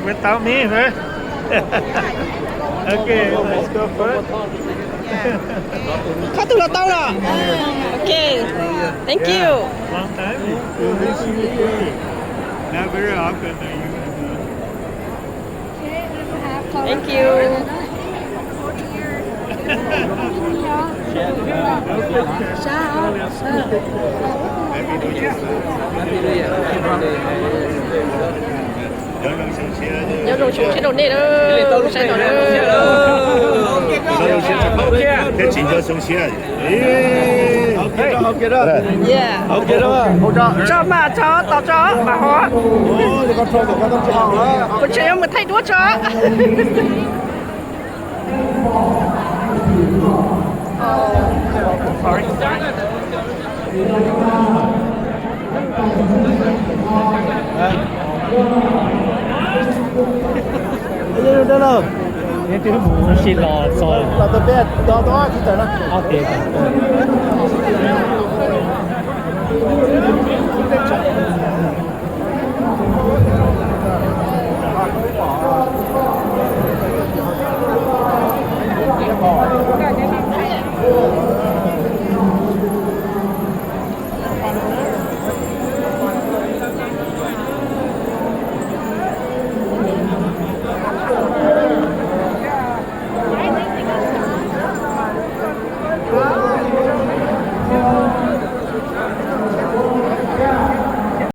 Without me, right? Okay, let's go for it. Koj tus los tau los? Okay, thank you. Long time. Not very often that you. Thank you. Nyob zoo xyoo tshiab rau nej na, saib no na. Thiab tsis nco xyoo tshiab. Tso mas tso, tos tso mas ho. Kuv tseem yuav mus thaij duab tso. Twb mus ua si los txog. Ob tiav.